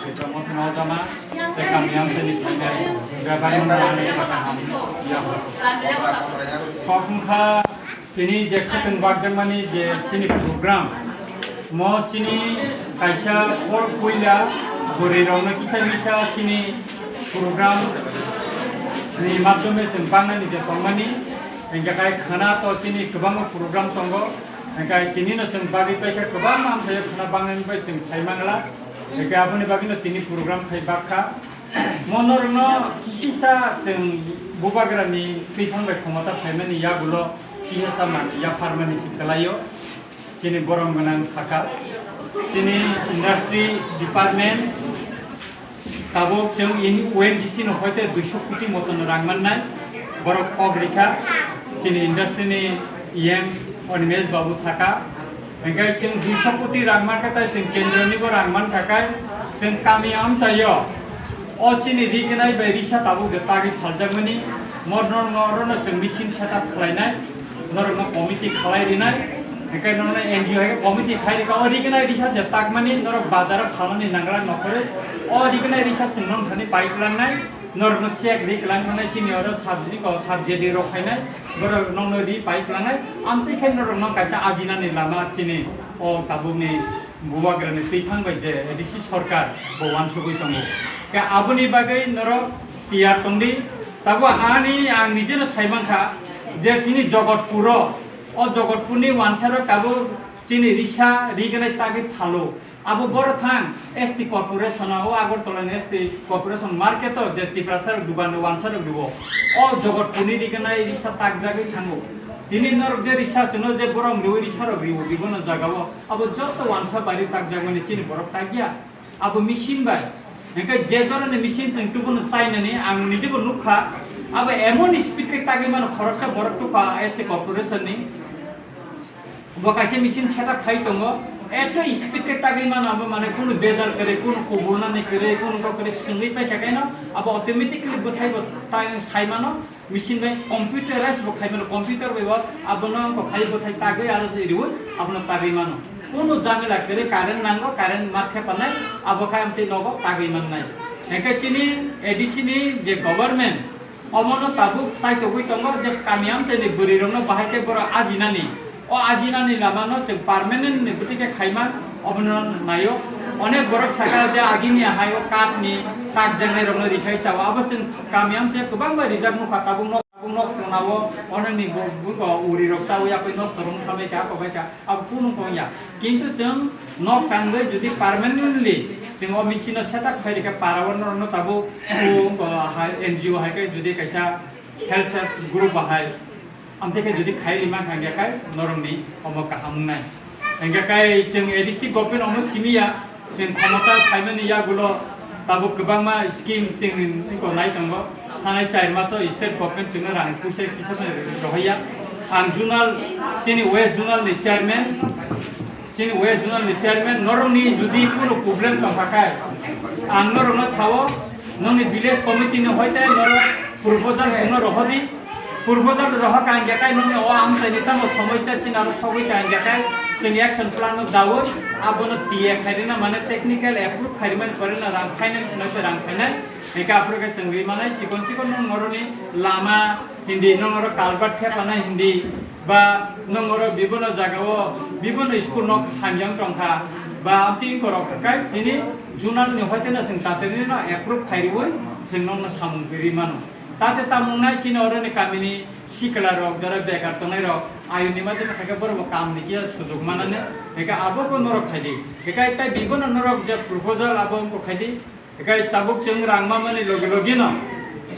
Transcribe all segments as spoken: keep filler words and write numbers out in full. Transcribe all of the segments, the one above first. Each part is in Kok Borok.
Kamo tino jama, tei kami amchaini phainai, bebak no nani kaka ham ya. Kok wngkha, tini je khotong bakjakmani je chini program, mo chini kaisa por puila bwrwi rokno kisa misa chini program ni madhyome chwng bangnani je tongmani, hingkhe kai khana to chini kwbangma program tongo, hingkhe tini no chwng bagwi paikha kwbangma amchaio khana bangnani bai chwng phai mangla. Hingkhe aboni bagwino tini program khai bakha. Mo norokno kisisa chwng bubagrani twiphang bai khomota phaimani yagulo kisa samani yapharmani se kwlaio. Chini borom gwnang sakha. Chini industry department tabuk chwng in O N G C no hoite duiso koti moton rang mannai. Borok kok rikha. Chini industry ni E M Animesh Babu sakha. Hingkhe chwng duiso koti rang mankha tai chwng kendro ni bo rang mankha kai chwng kami amchaio o chini rignai bai risa tabuk je tagwi phaljakmani morno norno chwng machine setup khlainai norokno committee khalai rinai hingkhe norokno N G O hai committee khai rikha o rignai risa je takmani norok bazaro phalmani nangra nokhorwi o rignai risa chwng nong thani pai kwlangnai. Norokno check ri kwlang thangna chini oro subsidy ko subsidy rok khainai borok nokno ri pai kwlangnai amtwi khe norokno kaisa ajinani lama chini o tabukni bubagrani twi thang bai je A D C sorkar bo wansugwi tongo. Khe aboni bagwi norok tiyar tongdi. Tabuk ani ang nijeno sai mankha je chini Jogotpuro o Jogotpurni wansarok tabuk chini risa rignai tagwi phalo. Abo boro thang S T corporation o Agartala ni S T corporation market o je Tiprasa rok dugan rok wansa rok dugo. O Jogotpurni rignai risa takjagwi thango. Tini norok je risa chwngno je borom riwi risa rok riwo bibono jaga o. Abo joto wansa bari takjakmani chini borok takya. Abo machine bai. Hingkhe je dhoroni machine chwng tubuno chainani ang nijebo nukha. Abo emon speed khe tagwi mano khoroksa borok tupha S T corporation ni. Bo kaisa machine setup khai tongo, eto speed khe tagwi mano, abo mane kunu bejar kwrwi, kunu kubulnani kwrwi, kunu kok kwrwi swngwi paikha khe no, abo automatically bwthai bo ta-, sai mano, machine bai computerized bo khai mano, computer bai bo abono wngkha khai bwthai tagwi aro se riwi abono tagwi mano. Kunu jamila kwrwi, current nango, current ma thepanai, abo khai amtwi nogo tagwi mannai. Hingkhe chini A D C ni je government, Omono tabuk chaitogwi tongo je kami amchaini bwrwirokno bahai khe borok ajinani. O ajinani lamano chwng permanent ni bwtwi khe khaima obono naio. Onek borok sakha je agini hai o kath ni kakjaknai rokno rikhai chao. Abo chwng kami amchai kwbangma rijak nukha tabuk nok, tabuk nok chwnao onekni bo-, buko uri rok chawi yapui nosto rok wngkha bai kha, ako bai kha. Abo kunu wng ya. Kintu chwng nok tangwi jodi permanently chwng o machine no setup khai rikha para o norokno tabuk o, o, hai N G O hai khe jodi kaisa health group bahai amtwi khe jodi khai rima kha hingya khai norokni omo kaham wngnai. Hingya khai chwng A D C government omo simi ya, chwng khomota phaimani yagulo tabuk kwbangma scheme chwng nai tongo. Thanai char maso state government chwngno rang puisa kisa rohorya. Ang zonal, chini West Zonal ni chairman, chini West Zonal ni chairman, norokni jodi kunu problem tongkha khai, ang norokno sao, nongni village committee ni hoite norok proposal chwngno rohordi, proposal rohor kha hingya khai nongni o amchaini tamo somosya chini aro sogwi kha hingya khai, chwng action plan no dawi, abono tiya khairina mane technical approve khairimani poreno rang finance no rang phainai. Hingkhe aphuru khe chwng ri manai chikon chikon nung noroni lama hindi, nung oro culvert khe panai hindi, ba nung oro bibono jaga o bibono school nok hamyang tongkha, ba amtwi korok kai chini zonal ni hoite no chwng tatari no approve khai riwi chwng nokno samung ri mano. Tate tamung nai chini oroni kamini sikla rok jara bekar tongnai rok ayuni madhyame khaikhe borok bo kam ni kiya sujok manani, hingkhe abo bo norok khaidi. Hingkhe tai bibono norok je proposal abo wngkok khaidi. Hingkhe tabuk chwng rang mamani logi logi no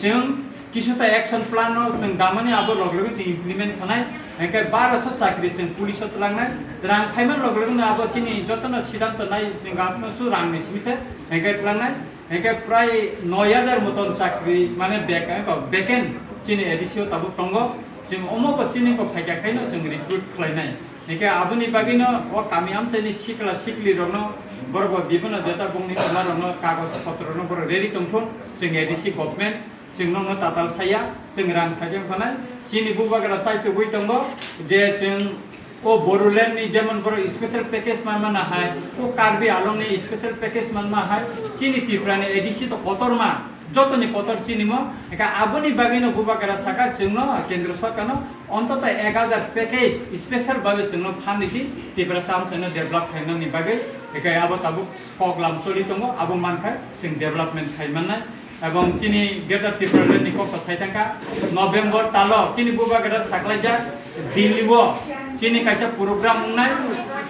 chwng kisu ta action plan no chwng damani abo logi logi chwng implement khanai. Hingkhe baroso chakri chwng police o twlangnai. Rang phaimani logi logi no abo chini jotono siddhanto nai chwng gaphano su rang ni simi se hingkhe twlangnai. Hingkhe prai noi hajar moton chakri mane bek-, vacant chini A D C o tabuk tongo. Chwng omo bo chini kok phaikha khaino chwng recruit khlainai. Hingkhe aboni bagwino o kami amchaini sikla sikli rokno borok bo bibono jeta bongni tongma rokno kagoj potro rokno borok ready tongthun, chwng A D C government chwng nokno tatal saya, chwng rang phaikhe phanai, chini bubagra chaitugwi tongo je chwng O Bodoland ni jemon borok special package manma na hai, o Karbi Anglong ni special package manma hai, chini Tripura ni A D C to kotorma, jotoni kotor chini mo, eka aboni bagwi no bubagra saka chwngno kendro sorkar no ontoto ek hajar package special bagwi chwngno phan ridi Tripura samsai no develop khainani bagwi, eka abo tabuk kok lam choli tongo, abo mankhai chwng development khai mannai. Ebong chini Greater Tipraland ni kok to sai thangkha, November talo chini bubagra saklaijak Delhi o chini kaisa program wngnai.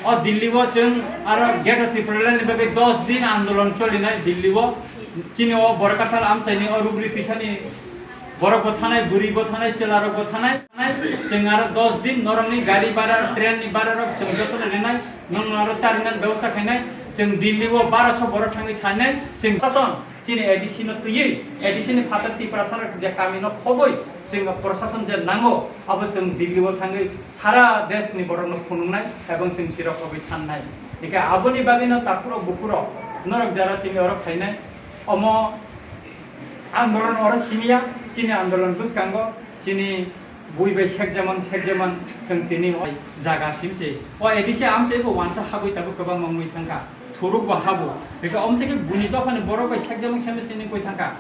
O Delhi o chwng aro Greater Tipraland ni bagwi dos din andolon cholinai Delhi o. Chini o Borkathal amchaini o rugri tisani borok bo thanai, bwrwi bo thanai, chwla rok bo thanai. Chwng aro dos din norokni gari bhara, train ni bhara rok chwng jotono rinai, nwng aro charinani bebosta khainai. Chwng Delhi o baraso borok thangwi sanai, chwng sason. Chini A D C no twiwi, A D C ni phatar Tiprasa rok je kami no khobwi, chwng prosason je nango, abo chwng Delhi o thangwi sara desh ni borok no phunuknai, ebong chwng sirok khobwi sannai. Hingkhe aboni bagwi no takhurok bukhurok norok jara tini oro phainai, omo andolon oro simiya, chini andolon bwskango, chini bui bai sekjaman, sekjaman, chwng tini o jaga simse. O A D C amse bo wansa habwi tabuk kwbangma wngwi thangkha. Thuruk bo habo. Bikha omteke buni dophani borok bai sekjaman seme sini koi thangkha.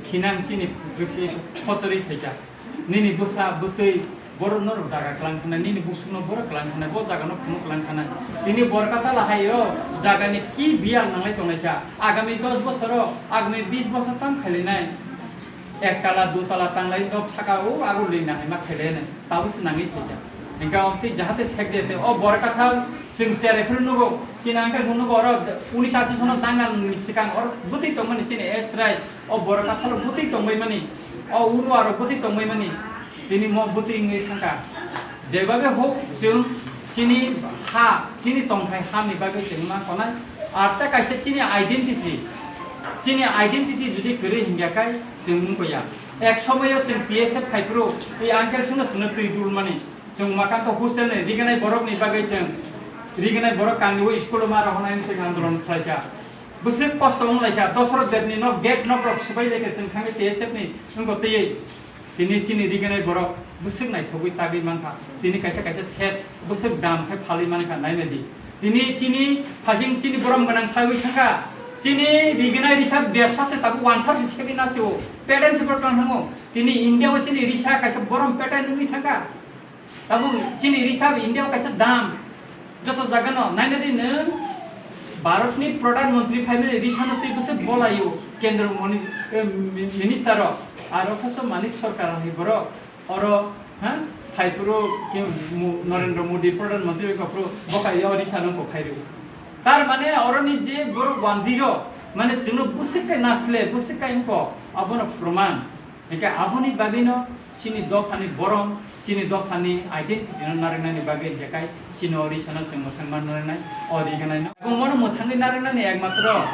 Khinang chini bwsi khosori thaikha. Nini bwsa bwtwi borok norok jaga klang khna, nini busukno borok klang khna, bo jagano phunuk klang khna. Tini Borkathal hai o jagani ki biyal nanglai tonglaikha. Agami dos bosoro, agami bis bosor tam khailainai. Ek tala, du tala tanglai nok saka o agulwi nahai ma khailai nai. Tabuk se nangwi thaikha. Hingkhe o twi jahate sekjete o Borkathal chwng chere phuru nugo. Chini angkhe phuru nugo oro unis ashi sono dangan ni swkang oro bwtwi tongmani chini Esrai o Borkathal bwtwi tongbaimani. O unu aro bwtwi tongbaimani. Tini mo bwtwi wngwi thangkha. Jebabe hok chwng chini ha, chini tongthai ha ni bagwi chwng ma konai. Ar ta kaisa chini identity, chini identity jodi kwrwi hingya kai chwng wngkha ya. Ek somoyo chwng T S F khai phuru, tei uncle songno chwngno twi dul mani. Chwng makang to hostel ni rignai borok ni bagwi chwng, rignai borok kangni o school o ma rohornai ni chwng andolon khlai kha. Bwswk kosto wng lai kha, Dosrot Deb ni nok gate nok rok swbai lai kha chwng thangwi T S F ni wngkha twiwi. Tini chini rignai borok bwswk naithogwi tagwi mankha. Tini kaisa kaisa set bwswk dam khe phalwi mankha, nainadi. Tini chini phajing chini borom gwnang sagwi thangkha. Chini rignai risa bebsa se tabuk wansar se segwi nasio. Pattern se borok tang thango. Tini India o chini risa kaisa borom pattern wngwi thangkha. Tabuk chini risa India o kaisa dam. Joto jaga no nainadi nwng Bharat ni Pradhan Mantri phaimani risa no twi bwswk bolaio kendro moni-, eh, mi-, minister rok. Aro khaso Manik Sarkar hai borok oro, ha, phai phuru ke mu-, Narendra Modi Pradhan Mantri wngkha phuru bo khai o risa no bo khai rw. Tar mane oro ni je borok wanjwi rok mane chwngno bwswk kai nasle, bwswk kai wngkha abono proman. Hingke aboni bagwino chini dophani borom, chini dophani identity no narwknani bagwi hingke kai chini o risano chwng mwthangma narwknai, o rignai no. Omono mwthangwi narwknani ekmatro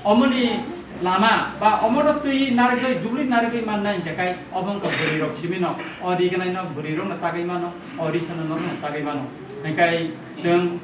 omoni lama ba omono twi narwgwi, dubli narwgwi mannai hingke kai obo wngkha bwrwi rok simi no, o rignai no bwrwi rok no tagwi mano, o risano norok no tagwi mano. Hingke chwng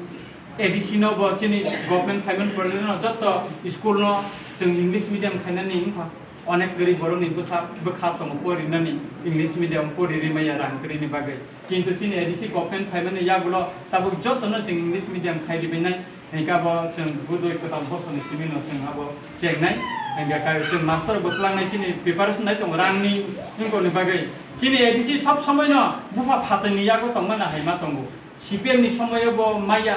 A D C no bo chini government phaimani porjoni no joto school no chwng English medium khainani wngkha. Onek kwrwi borokni bwsa bwkha tongo porinani, English medium pori rimaya rang kwrwini bagwi. Kintu chini A D C government phaimani yagulo tabuk jotono chwng English medium khai ribainai, hingke abo chwng budui kwtal bosoni simino chwng abo chengnai. Hingke kai chwng master bo twlangnai chini preparation nai tongo rangni wngkoni bagwi. Chini A D C sob somoino bupha phatani yago tongmani hai ma tongo. C P M ni somoyo bo maya,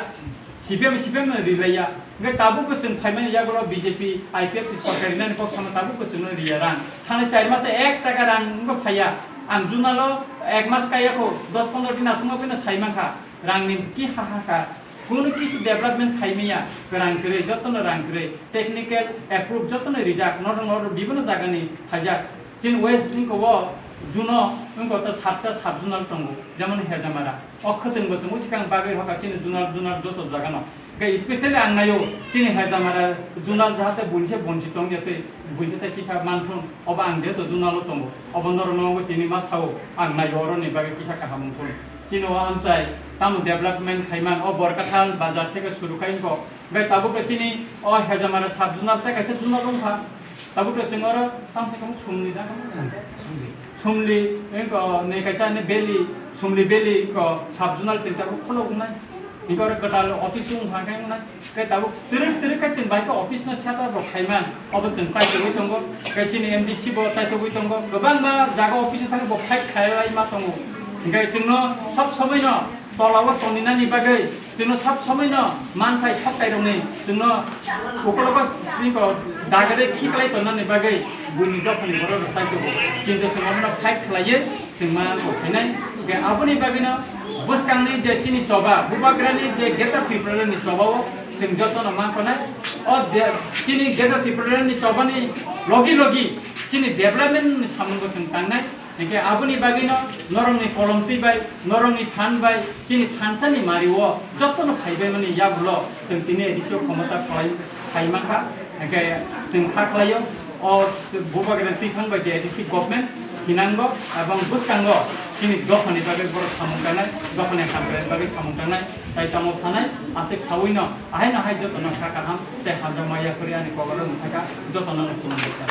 C P M, C P M no rilaiya. Hingke tabuk bo chwng phaimani yagulo B J P, I P F ni sorkar rinani kok sama tabuk bo chwngno riya rang. Thani char masa ek taka rang wngkha phaiya. Ang junalo ek mas kaiya kho, dos pondro din aswk no phano sai mankha. Rangni ki ha ha kha. Kunu kisu development khaimaya, rang kwrwi, jotono rang kwrwi. Technical approve jotono rijak, norok norok bibino jagani phaijak. Chini West wngkha o juno wngkha ta satta sub zonal tongo, jemon Hejamara. O khwtwng bo chwng usikang bagwi hoka chini zonal, zonal joto jagano. Hwnkhe specially ang naio chini Hejamara zonal jahate buinse bonchi tong ya tei buinse tei kisa manthung obo ang jeto zonalo tongo. Obo norokno obo tini ma sao ang naio oroni bagwi kisa kaham wngthung. Chini o amchai tamo development khaiman o Borkathal bazar theke suru khai wngkho. Hwnkhe tabuk khe chini o Hejamara sub zonal tei kaisa zonal wngkha. Tabuk khe chwng oro tamo khe tamo sumni da tamo. Sumli, engko nei kaisa ni valley, Sumli valley ko sub zonal chwng tabuk khulok wngnai. Engko oro kwtal office wng kha khe wngnai. Khe tabuk twrwk twrwk khe chwng bai khe office no setup rok khaimang. Obo chwng chaitugwi tongo. Khe chini M D C bo chaitugwi tongo. Kwbangma jaga office thangwi bo fight khailai ma tongo. Hinkhe chwngno sob somoi no tola o tongninani bagwi chwngno sab somoi no manthai soktai rokni chwngno ukologo twi ko dagare khiklai tonnani bagwi buini dophani borok rok chaitokgo. Kintu chwng omono fight khlaiwi chwng ma kok khainai. Hinkhe aboni bagwino bwskangni je chini choba, Bubagrani je Greater Tipraland ni choba o chwng jotono ma khonai. O je chini Greater Tipraland ni chobani logi logi chini development ni samungo chwng tangnai. Hinkhe aboni bagwino norokni kolomtwi bai, norokni phan bai, chini thansani mario jotono phaibaimani yagulo chwng tini A D C o khomota khlai, khlai mankha. Hinkhe chwng kha khlaio, o Bubagrani twiphang bai je A D C government thinango ebong bwskango chini dophani bagwi borok samung tangnai, dophani hamkrai bagwi samung tangnai, tai tamo sanai, aswk sawino ahaino hai jotono kha kaham tei hamjakma yaphari ani kokoro wngkha jotono khulumkha.